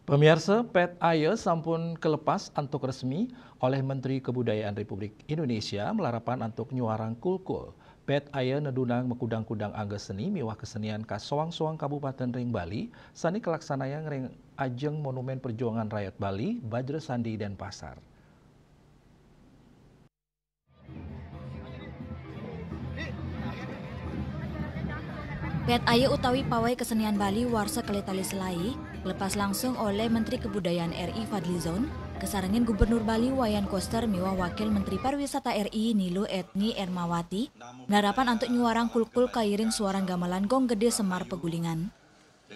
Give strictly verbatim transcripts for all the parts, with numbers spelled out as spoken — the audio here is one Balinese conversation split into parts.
Pemirsa, Pét Aye sampun kelepas antuk resmi oleh Menteri Kebudayaan Republik Indonesia malarapan antuk nyuarang kulkul. Pét Aye nedunang makudang-kudang angga seni miwah kesenian ka soang-soang kabupaten ring Bali sane kalaksanayang ring ajeng Monumen Perjuangan Rakyat Bali, Bajra Sandi, Denpasar. Pét Aye utawi Pawai Kesenian Bali warsa kalih tali selae, lepas langsung oleh Menteri Kebudayaan R I Fadlizon, kasarengin Gubernur Bali Wayan Koster miwah Wakil Menteri Pariwisata R I Nilo Etni Ermawati, narapan antuk nyuarang kulkul kairing suarang gamelan Gong Gede Semar Pegulingan.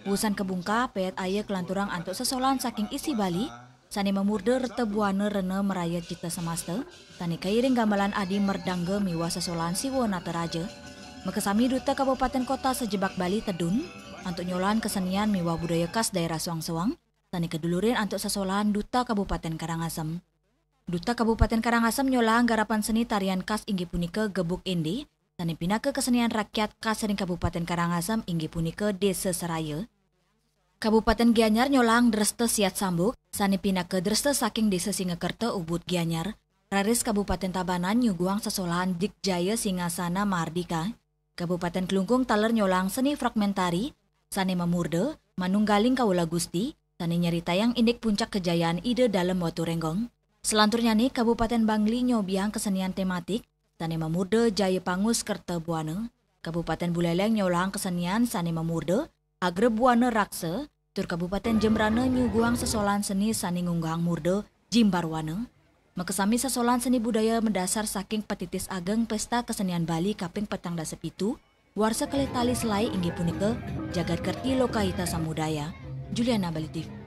Wusan kabungkah, Pét Aye kalanturang antuk sesolahan saking isi Bali, sane mamurda Reta Buana Rena Meraya Cita Semasta, sane kairing gamelan Adi Merdangga miwah sesolahan Siwa Nataraja. Makasami Duta Kabupaten Kota sajebag Bali tedun, antuk nyolahan kesenian miwah budaya khas daerah soang-soang, sane kadulurin antuk sesolahan Duta Kabupaten Karangasem. Duta Kabupaten Karangasem nyolahang garapan seni tarian khas inggih punika Gebuk Ende, sane pinaka kesenian rakyat khas ring Kabupaten Karangasem inggih punika Desa Seraya. Kabupaten Gianyar nyolahang dresta siat sambuk, sane pinaka dresta saking Desa Singakerta Ubud Gianyar, raris Kabupaten Tabanan nyuguhang sesolahan Digjaya Singasana Mardika. Kabupaten Klungkung taler nyolahang seni fragmentari, sane mamurda Manunggaling Kawula Gusti, sane nyeritayang indik puncak kejayaan Ida Dalem Watu Renggong. Selanturnyane, Kabupaten Bangli nyobihang kesenian tematik, sane mamurda Jaya Pangus Kerta Buana. Kabupaten Buleleng nyolahang kesenian sane mamurda Agra Buana Raksa, tur Kabupaten Jembrana nyuguhang sesolahan seni sane ngunggahang murda Jimbar Wana. Makasami sesolahan seni budaya madasar saking Petitis Ageng Pesta Kesenian Bali kaping petang dasa pitu, warsa kalih tali selae inggih punika Jagat Kerti Lokahita Samudaya. Juliana, Bali T V.